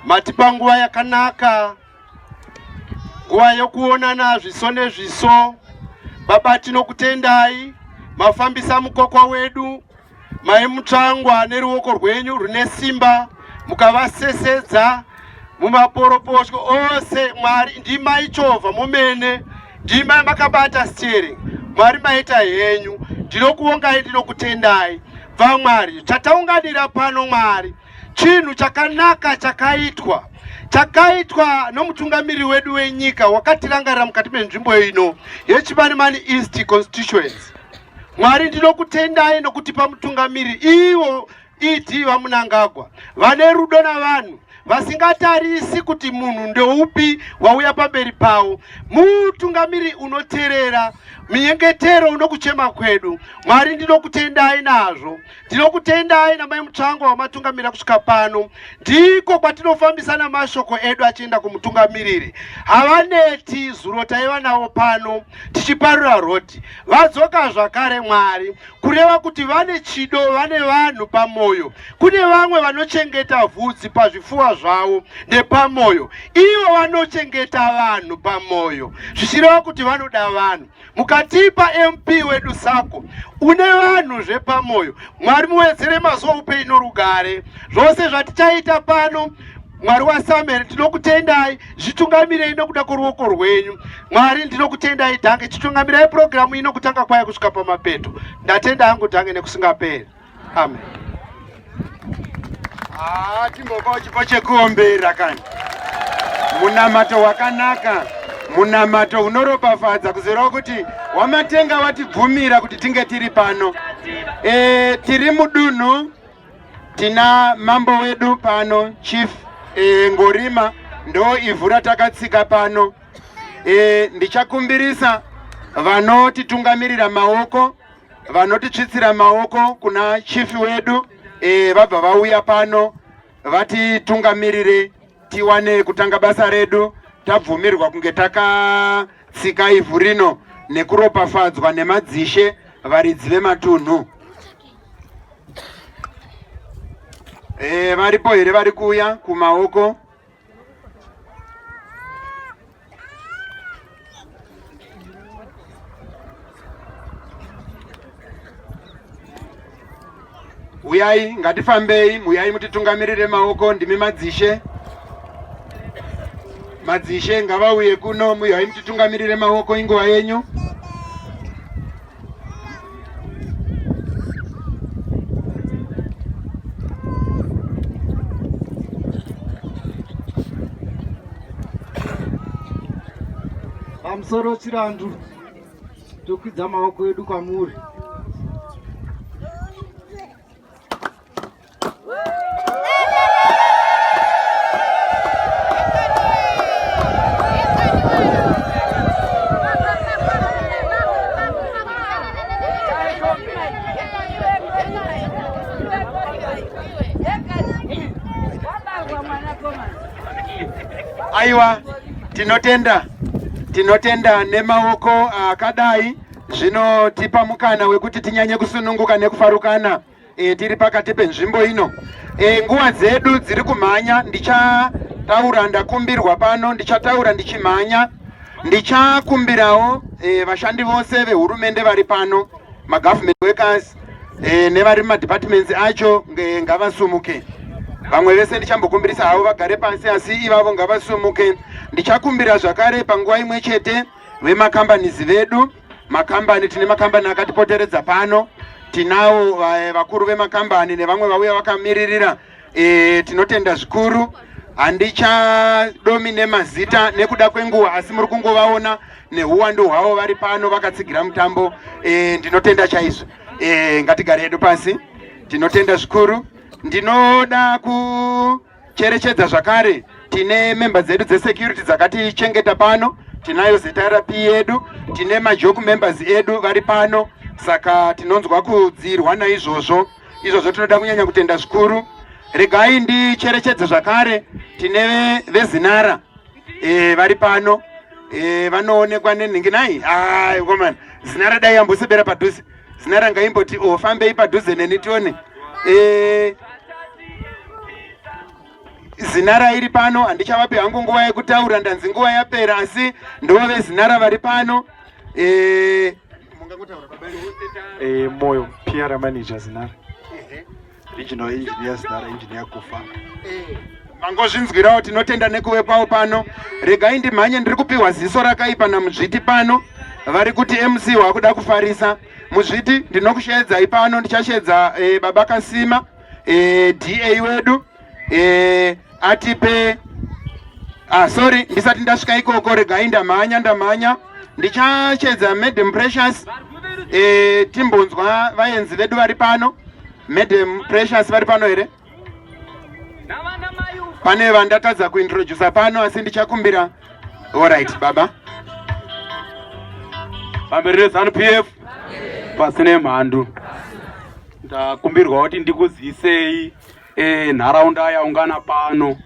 Matipa nguva yakanaka, nguva yokuonana zviso nezviso. Baba, tinokutendai, mafambisa mukokwa wedu Mai Mutsvangwa neruoko rwenyu rune simba mukavasesedza mumaporoposho ose. Mwari ndimai chovha mumene, ndimai makabata steering. Mwari maita henyu, ndinokuongai, ndinokutendai. Bva Mwari, chataunganira pano Mwari, chinhu chakanaka chakaitwa chakaitwa nomutungamiriri wedu wenyika wakatirangarira mukati menzvimbo ino yeChimanimani East Constituency. Mwari ndinokutendai nokutipa mutungamiri ivo ED VaMunangagwa vane rudo navanhu vasingatarisi kuti munhu ndeupi wauya pamberi pavo. Mutungamiri unoterera minyengetero unokuchema kwedu. Mwari ndinokutendai nazvo. Tinokutendai namai Mutsvangwa wamatungamira kusvika pano. Ndiko kwatinofambisa namashoko edu achienda kumutungamiriri. Havaneti, zuro taiva navo pano tichiparura rhodhi. Vadzoka zvakare Mwari, kureva kuti vane chido, vane vanhu pamoyo. Kune vamwe vanochengeta vhudzi pazvifuwa zvavo nepamoyo. Ivo vanochengeta vanhu pamoyo, zvichireva kuti vanoda vanhu. Mukatipa MP wedu Sako une vanhu zvepamoyo. Mwari muwedzere mazuva upenyu norugare. Zvose zvatichaita pano Mwari waSamuel tinokutendai, zvitungamirei nokuda kworuoko rwenyu. Mwari ndinokutendai dhange, chitungamirai purogiramu ino kutanga kwayo kusvika pamapeto. Ndatenda hangu dhange nekusingaperi. Amen. Ah, timbopawo chipo chekuombera kani. Munamato wakanaka, munamato unoropafadza kuzoreva kuti wamatenga watibvumira kuti tinge tiri pano. E, tiri mudunhu tina mambo wedu pano Chief e, Ngorima ndo ivhu ratakatsika pano. E, ndichakumbirisa vanotitungamirira maoko vanotitsvitsira maoko kuna chief wedu e, vabva vauya pano vatitungamirire tiwane kutanga basa redu tabvumirwa kunge takatsika ivhu rino nekuropafadzwa nemadzishe varidzi vematunhu. E, varipo here vari kuuya kumaoko? Uyai, ngatifambei, uyai mutitungamirire maoko, ndimi madzishe. Madzishe ngavauye kuno, uyai mutitungamirire maoko, inguva yenyu. Pamusoro Chirandu, tokwidza maoko edu kwamuri. Aiwa, tinotenda tinotenda nemaoko akadai zvinotipa mukana wekuti tinyanye kusununguka nekufarukana. E, tiri pakati penzvimbo ino e, nguva dzedu dziri kumhanya. Ndichataura ndakumbirwa pano, ndichataura ndichimhanya. Ndichakumbirawo e, vashandi vose vehurumende vari pano, magovernment workers e, nevari mumadepartments acho ngavasumuke. Vamwe vese ndichambokumbirisa havo vagare pasi, asi ivavo ngavasumuke. Ndichakumbira zvakare panguva imwe chete vemacompanies vedu makambani tine makambani akatipoteredza pano tinawo eh, vakuru vemakambani nevamwe vauya vakamiririra e, tinotenda zvikuru handichadomi nemazita nekuda kwenguva asi muri kungovaona nehuwandu hwavo vari pano vakatsigira mutambo e, ndinotenda chaizvo e, ngatigare hedu pasi tinotenda zvikuru ndinoda ku Cherechedza zvakare tine member dzedu dzesecurity dzakatichengeta pano, tinayo ZRP yedu, tine majoku members edu vari pano, saka tinonzwa kudzirwa naizvozvo. Izvozvo tinoda kunyanya kutenda zvikuru. Regai ndicherechedze zvakare tine veZinara e, vari pano e, vanoonekwa nenhingi nai ah, komana Zinara dai yambosebera padhuze Zinara ngaimboti o oh, fambei padhuze neni tione e, Zinara iri pano, handichavapi hangu nguva yekutaura, ndanzi nguva yapera, asi ndove Zinara vari pano. Eh, eh, Moyo PR manager Zinara, regional engineer Zinara, engineer Kufa. Eh, mangozvinzwirawo, tinotenda nekuve kwavo pano. Regai ndimhanye, ndiri kupiwa ziso rakaipa naMuzviti pano, vari kuti MC wakuda kufarisa. Muzviti, ndinokushedzai pano, ndichashedza eh, baba Kasima eh, DA wedu eh, atipe. Ah, sorry, ndisati ndasvika ikoko, regai ndamhanya ndamhanya, ndichashedza Madam Precious eh, timbonzwa vaenzi vedu vari pano. Madam Precious vari pano here? Pane vandatadza kuintrodusa pano, asi ndichakumbira. Alright, baba. Pamberi reZANU PF, pasi nemhandu. Ndakumbirwa kuti ndikuzisei nharaunda yaungana pano.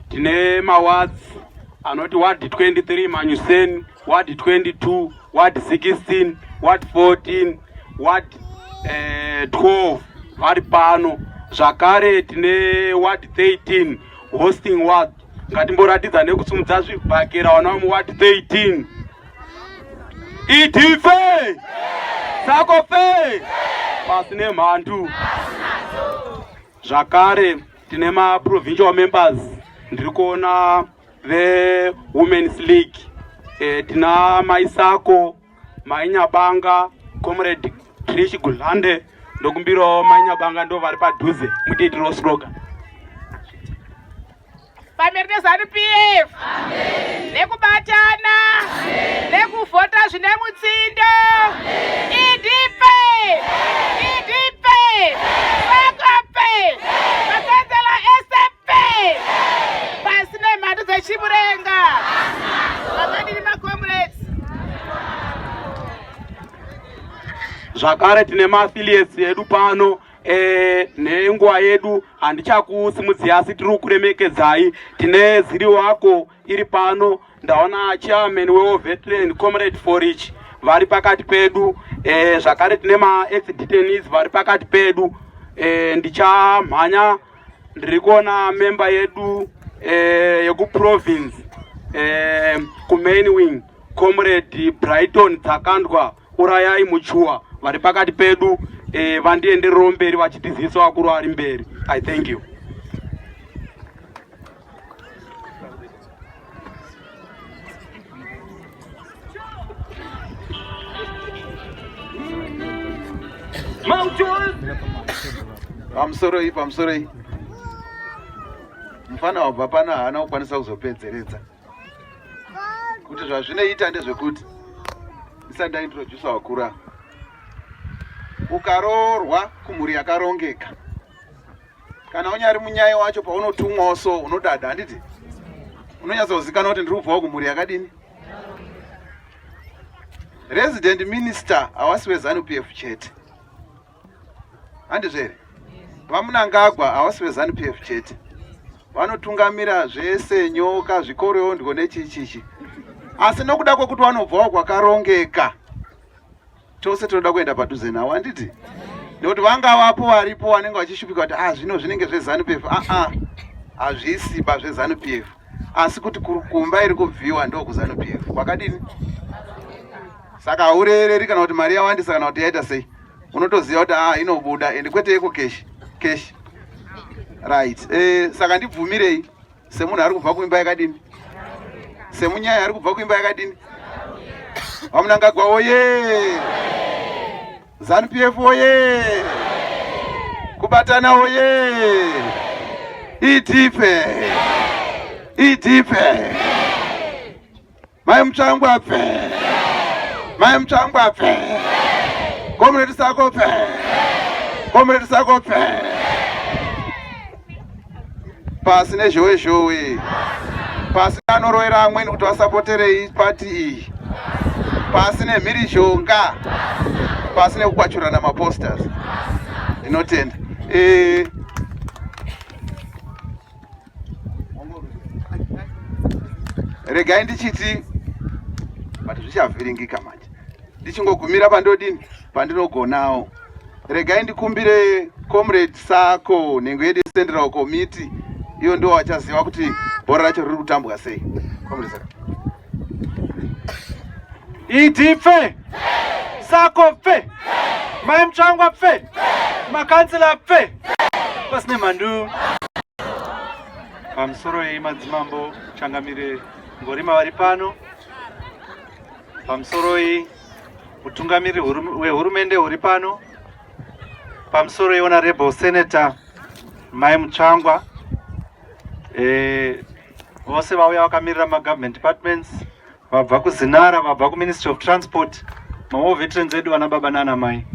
Tine mawards anoti ward 23 Manyuseni, ward 22, ward 16, ward 14, ward 12 vari pano. Zvakare tine ward 13, hosting ward. Ngatimboratidza nekusimudza zvibhakera, vana vemuward 13. ED pfee, Sako pfee, pasi nemhandu. Zvakare tine maprovincial members, ndiri kuona veWomen's League, tina Maisako, Mainyabanga, Comrade Trish Gulande. Ndokumbirawo Mainyabanga, ndo vari padhuze, mutiitirawo slogan. Pamberi neZANU PF, nekubatana, nekuvhota zvine mutsindo. ED pfee, ED pfee, Sako pfee, makanzela ese pfee, pasi nemhandu dzechimurenga. Makadini macomrades? Zvakare tine maaffiliates edu pano. Nenguva yedu handichakusimudzia, asi tiri kukuremekedzai. Tine ziri wako iri pano, ndaona chairman wewar veteran Comrade Forich vari pakati pedu. Zvakare tine maex detainees vari pakati pedu. Ndichamhanya, ndiri kuona memba yedu yekuprovince kumain wing, Comrade Brighton Dzakandwa Urayai Muchuwa vari pakati pedu. Vandiendererawo mberi vachitizivisa vakuru vari mberi. I thank you. Pamusoroi, pamusoroi. Mufana wabva pano haana kukwanisa kuzopedzeredza kuti zvazvinoita ndezvekuti ndisati ndaintrodusa wakura, ukaroorwa kumhuri yakarongeka, kana unyari munyai wacho paunotumwawo so unodada, handiti? Unonyatsozikanwa kuti ndiri kubvawo kumhuri yakadini. Resident minister hawasi weZANU PF chete, handizvo here? VaMnangagwa havasi veZANU PF chete, vanotungamira zvese, nyoka, zvikoroyondyo nechichichi, asi nokuda kwekuti vanobvawo kwakarongeka, tose tinoda kuenda padhuze navo, handiti? Nekuti vangavapo varipo vanenge vachishupika kuti ah, zvino zvinenge zveZANU PF. Aa, hazvisi ba zveZANU PF, asi kuti kumba iri kubviwa ndokuZANU PF kwakadini. Saka haurereri kana kuti mari yawandisa kana kuti yaita sei, unotoziva kuti ah, inobuda and kwete eko cash cash, right? Saka ndibvumirei semunhu ari kubva kuimba yakadini, semunyaya ari kubva kuimba yakadini. VaMnangagwa oye! ZANU PF oye! Kubatana oye! ED pfee, ED pfee! Mai Mutsvangwa pfee, Mai Mutsvangwa pfee! Comrade Sako pfee, Comrade Sako pfee! Pasi nezhowe zhowe, pasi anoroera amweni kuti vasapoterei pati iyi, pasi nemhirizhonga, pasi nekukwachurana maposters. Ndinotenda. Regai ndichiti, but zvichavhiringika manje, ndichingogumira pandodini, pandinogonawo. Regai ndikumbire Comrade Sako, nhengo yedu Central Committee. Iyo ndiwo vachaziva kuti bhora racho riri kutambwa sei. Idi pfe! Sako pfe! Mai Mutsvangwa pfe! Makansela pfe! Pasine mhandu. Pamusoro yei madzimambo changamire Ngorima vari pano. Pamusoro yei mutungamiri wehurumende uri pano. Pamusoro yei honorable senator Mai Mutsvangwa. Eh, vose vauya vakamirira magovernment departments vabva kuzinara vabva kuministry of transport mawar veterans edu vana baba nana mai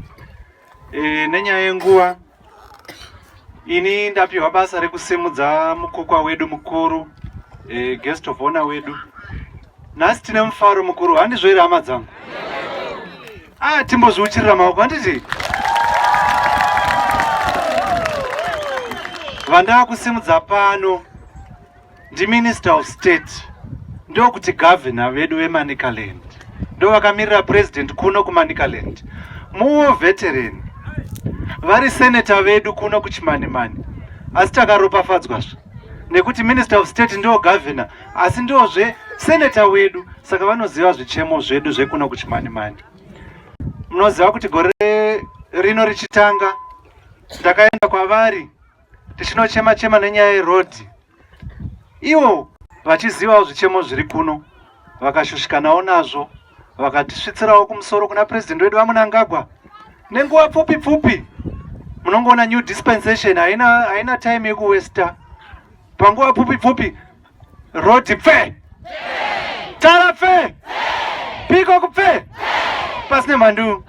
e, nenyaya yenguva ini ndapiwa basa rekusimudza mukokwa wedu mukuru e, guest of honor wedu nhasi tine mufaro mukuru handizvo here hama dzangu ah, timbozviuchirira maoko handiti vandaa kusimudza pano ndiminister of state ndokuti governor vedu vemanicaland ndovakamirira president kuno kumanicaland muwo veteran vari senator vedu kuno kuchimanimani asi takaropafadzwazve nekuti minister of state ndo governor asi ndozve senator wedu saka vanoziva zvichemo zvedu zvekuno kuchimanimani munoziva kuti gore rino richitanga ndakaenda kwavari tichinochema chema nenyaya yerodhi ivo vachizivawo zvichemo zviri kuno vakashushikanawo nazvo vakatisvitsirawo kumusoro kuna president wedu vamunangagwa nenguva pfupi pfupi munongoona new dispensation haina haina time yekuwesta panguva pfupi pfupi Road pfe. Tara pfe. Piko kupfe. Pasine mhandu.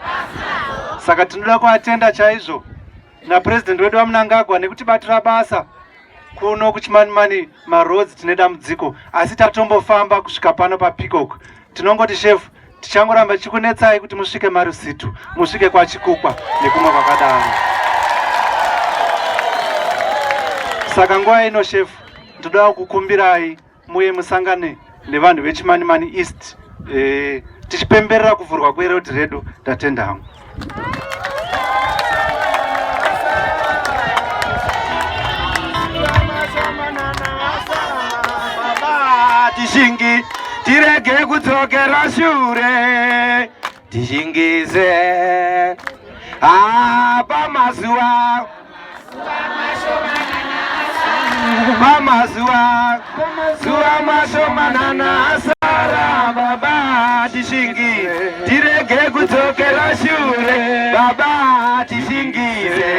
Saka tinoda kuatenda chaizvo na president wedu vaMnangagwa nekutibatira basa kuno kuchimanimani maroads tine dambudziko asi tatombofamba kusvika pano papeacock tinongoti shefu tichangoramba tichikunetsai kuti musvike marusitu musvike kwachikukwa nekumwe kwakadaro saka nguva ino shefu ndoda kukumbirai muye musangane nevanhu vechimanimani east e, tichipemberera kuvhurwa kwerodhi redu ndatenda hangu tishingi tirege kudzokera shure tishingize pamazuva pamazuva zuva mashomanana asara baba tishingi tirege kudzokera shure baba tishingize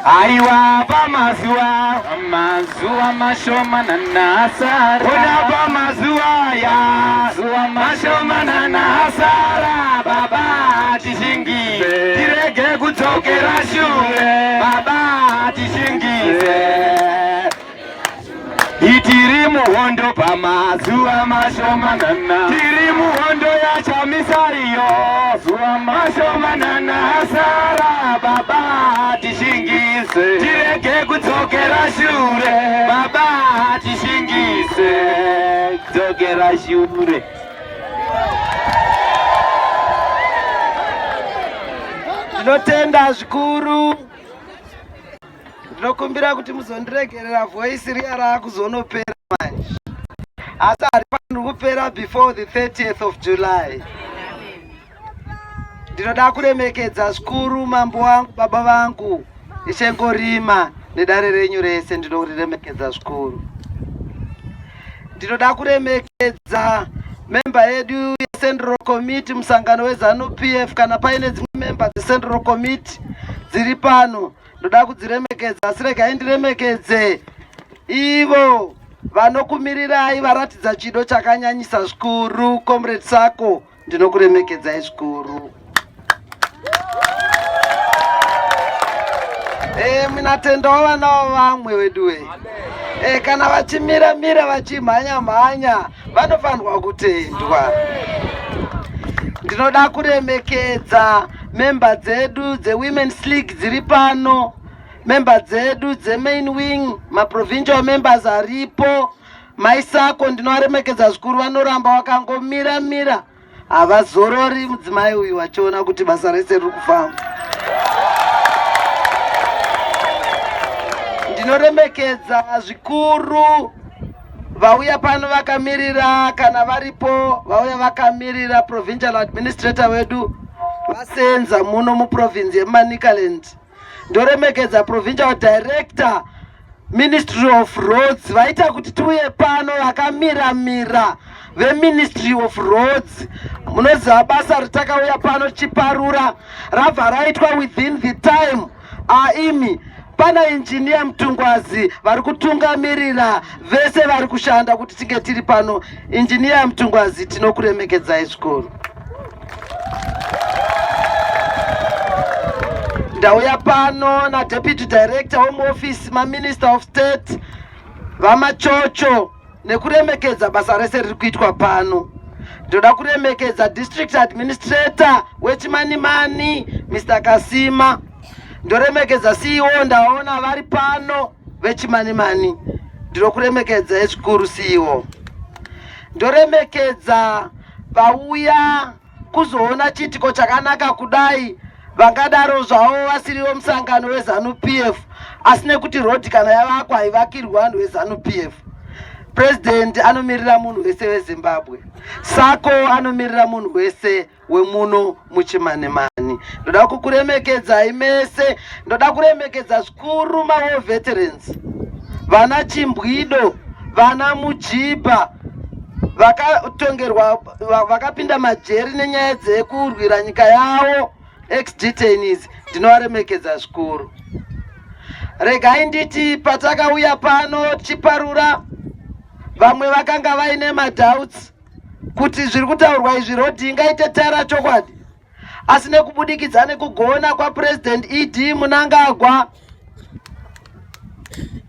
aiwa pamazuva Mazuva mashomanana asara ona pamazuva aya Mazuva mashomanana asara baba tishingize tirege kudzokera shure baba tishingize Tiri muhondo pamazuva mashomanana, tiri muhondo yachamisariyo zuva mashomanana asara baba tishingise, tirege kudzokera shure baba tishingise, dzokera shure. Ndinotenda zvikuru. Ndinokumbira kuti muzondiregerera voice riya raakuzonopera manje, asi harifaniri kupera before the 30th of July. Ndinoda kuremekedza zvikuru mambo wangu, baba vangu Ishe Ngorima nedare renyu rese, ndinoriremekedza zvikuru. Ndinoda kuremekedza memba yedu yeCentral Committee, musangano weZanu PF, kana paine dzimwe memba dzeCentral Committee dziri pano ndoda kudziremekedza, asi regai ndiremekedze ivo vanokumirirai varatidza chido chakanyanyisa zvikuru. Comrade Sako, ndinokuremekedzai zvikuru. Eh, munatendawo vana vavamwe weduwe. Eh, kana vachimira mira vachimhanya mhanya vanofanirwa kutendwa. Ndinoda kuremekedza memba dzedu dzeWomen's League dziri pano, memba dzedu dzemain wing, maprovincial members aripo. Mai Sako ndinovaremekedza zvikuru, vanoramba vakangomira mira, havazorori mudzimai uyu vachiona kuti basa rese riri kufamba. Ndinoremekedza zvikuru vauya pano vakamirira, kana varipo vauya vakamirira provincial administrator wedu vasenza muno muprovince yeManicaland. Ndoremekedza provincial director Ministry of Roads vaita kuti tiuye pano vakamiramira veMinistry of Roads. Munoziva basa ritakauya pano tichiparura rabva raitwa within the time. Aimi pana injiniya Mtungwazi vari kutungamirira vese vari kushanda kuti tinge tiri pano. Injiniya Mtungwazi, tinokuremekedzai zvikuru. Ndauya pano naDeputy Director wemuofisi maMinister of State VaMachocho nekuremekedza basa rese riri kuitwa pano. Ndoda kuremekedza District Administrator weChimanimani Mr Kasima. Ndoremekedza CEO, ndaona vari pano veChimanimani. Ndinokuremekedza zvikuru CEO. Ndoremekedza vauya kuzoona chiitiko chakanaka kudai, vangadaro zvavo vasiriwo musangano weZanu PF, asi nekuti rodhi kana yavakwa haivakirwi vanhu veZanu PF. President anomirira munhu wese weZimbabwe, Sako anomirira munhu wese wemuno muChimanimani. Ndoda kukuremekedzai mese, ndoda kuremekedza zvikuru mawar veterans, vana Chimbwido, vana Mujibha vakatongerwa, vakapinda majeri nenyaya dzekurwira nyika yavo, ex-detainees, ndinovaremekedza zvikuru. Regai nditi patakauya pano tichiparura, vamwe vakanga vaine madoubts kuti zviri kutaurwa izvi rodhi ingaite tara chokwadi, asi nekubudikidza nekugona kwaPresident ED Mnangagwa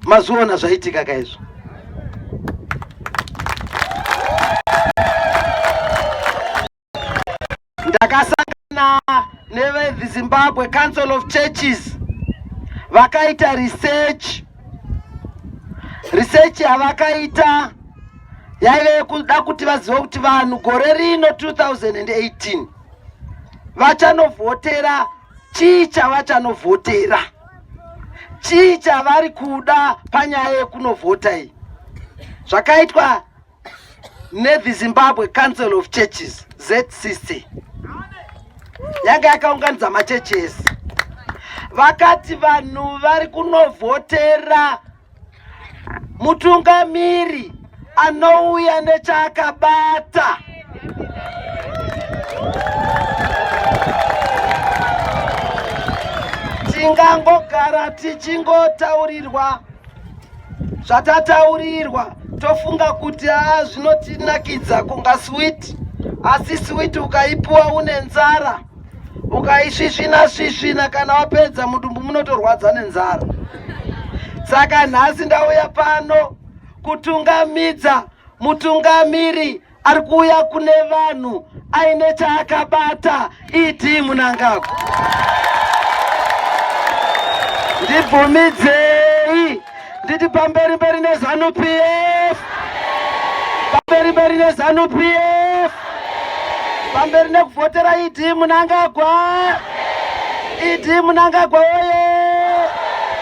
mazviona zvaitika kaizvo. Ndakasangana neve Zimbabwe Council of Churches vakaita research. Research yavakaita yaive yekuda kuti vazive kuti vanhu gore rino 2018 vachanovhotera chii, chavachanovhotera chii, chavari kuda panyaya yekunovhota iyi. Zvakaitwa nethe Zimbabwe Council of Churches, ZCC, yanga yakaunganidza machechi ese, vakati vanhu vari kunovhotera mutungamiri anouya nechaakabata. Tingangogara tichingotaurirwa zvatataurirwa, tofunga kuti a zvinotinakidza kunga switi, asi switi ukaipuwa une nzara, ukaisvisvina svisvina, kana wapedza mudumbu munotorwadza nenzara. Saka nhasi ndauya pano kutungamidza mutungamiri ari kuuya kune vanhu aine chaakabata, ED Mnangagwa. Ndibvumidzei nditi pamberi mberi neZanu PF, pamberi mberi neZanu PF, pamberi nekuvhotera ED Mnangagwa. ED Mnangagwa oye!